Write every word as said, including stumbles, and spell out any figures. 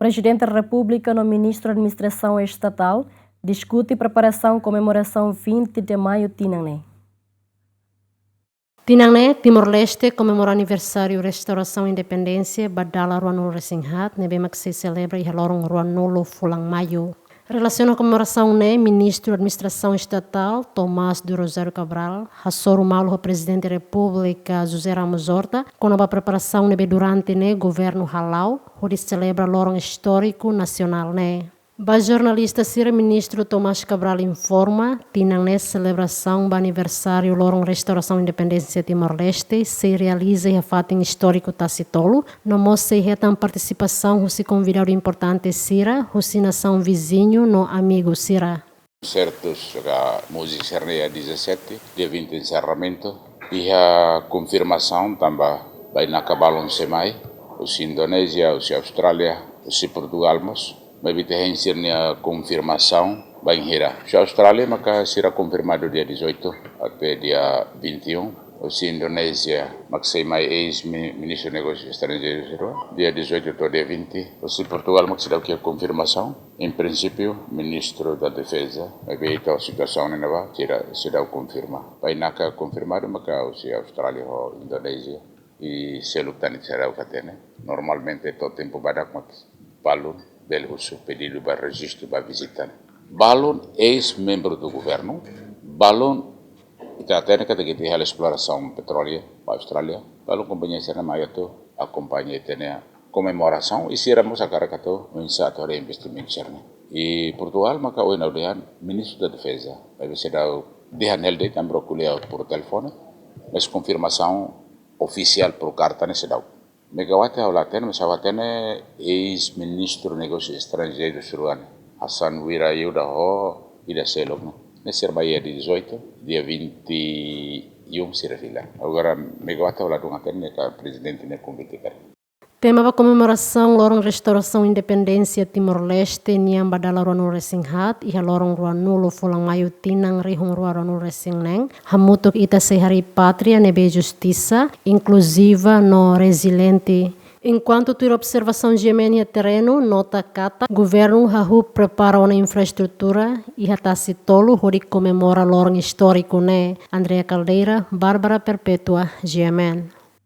Prezidente Repúblika no Ministru Administrasaun Estatál diskute preparasaun komemorasaun vinte de Maio tinan ne'e. Tinan ne'e, Timor-Leste komemora aniversáriu restaurasaun independénsia ba dala ruanulu-resin-haat, ne'ebé mak sei selebra iha loron ruanulu fulan Maiu. Relasiona komemorasaun ne'e, Ministru Administrasaun Estatál, Tomás do Rosário Cabral, hasoru malu ho Prezidente Repúblika, José Ramos Horta, kona-ba preparasaun ne'ebé durante ne'e governu hala'o hodi selebra loron istóriku nasionál ne'e. Ba jornalista sira, Ministru Tomás Cabral informa, tinan ne'e selebrasaun ba aniversáriu loron restaurasaun independénsia Timor-Leste sei realiza iha fatin istóriku Tasi Tolu, no mós sei hetan partisipasaun husi konvidadu importante sira husi nasaun viziñu no amigu sira. Konsertus ka múzika sira-ne'e iha dezassete, dia vinte enserramentu. Iha konfirmasaun tanba bainaka balun sei mai, husi Indonézia, husi Austrália, husi Portugal mós. Maibé ita hein sira-nia konfirmasaun bainhira. Husi Austrália maka sira konfirmadu dia dezoito até dia vinte e um. Husi Indonézia mak sei mai eis-mi-, ministru negósius estranjeirus sira, dia dezoito to'o dia vinte. Husi Portugal mak seidauk iha konfirmasaun. Em princípio, ministru da Defeza, maibé ita situasaun ne'e ne'ebá, sira seidauk konfirma. Bainaka konfirmadu maka husi Austrália ho Indonézia. I seluk tan ita seidauk hatene. Normalmente to'o tempu badak mak balun bele husu pedidu ba rejistu ba vizita. Balun eis-membru do governu, balun ita hatene katak ita iha halo esplorasaun petróleu ba Austrália, balun kompañia sira-ne'e mai atu akompaña ita-nia komemorasaun, i sira mós hakarak atu oinsá atu halo investimentu sira-ne'e. I Portugal maka ohin ha'u dehan Ministru da Defeza, maibé seidauk dehan hela de'it, ami rua ko'alia por telefone, mas konfirmasaun ofisiál por karta ne'e seidauk. Megawati ha'u la hatene, mas ha'u hatene eis-ministru negósius estranjeirus sira-ne'e, Hassan Wira Yuda ho ida seluk ne'e. Ne'e sira mai iha dia dezoito, dia vinte e um sira fila. Agora, Megawati ha'u ladún hatene, ne'e ka prezidente nia konvite karik. Tema ba komemorasaun loron restaurasaun independénsia Timor-Leste nian ba dala ruanulu-resin-haat, iha loron ruanulu fulan Maiu tinan rihun rua ruanulu-resin-neen, hamutuk ita sei harii pátria ne'ebé justisa, inkluziva no reziliente. Enkuantu tuir observasaun GMN iha terrenu, nota katak governu hahú prepara ona infraestrutura iha Tasi Tolu hodi komemora loron istóriku ne'e. Andrea Caldeira, Bárbara Perpétua, G M N.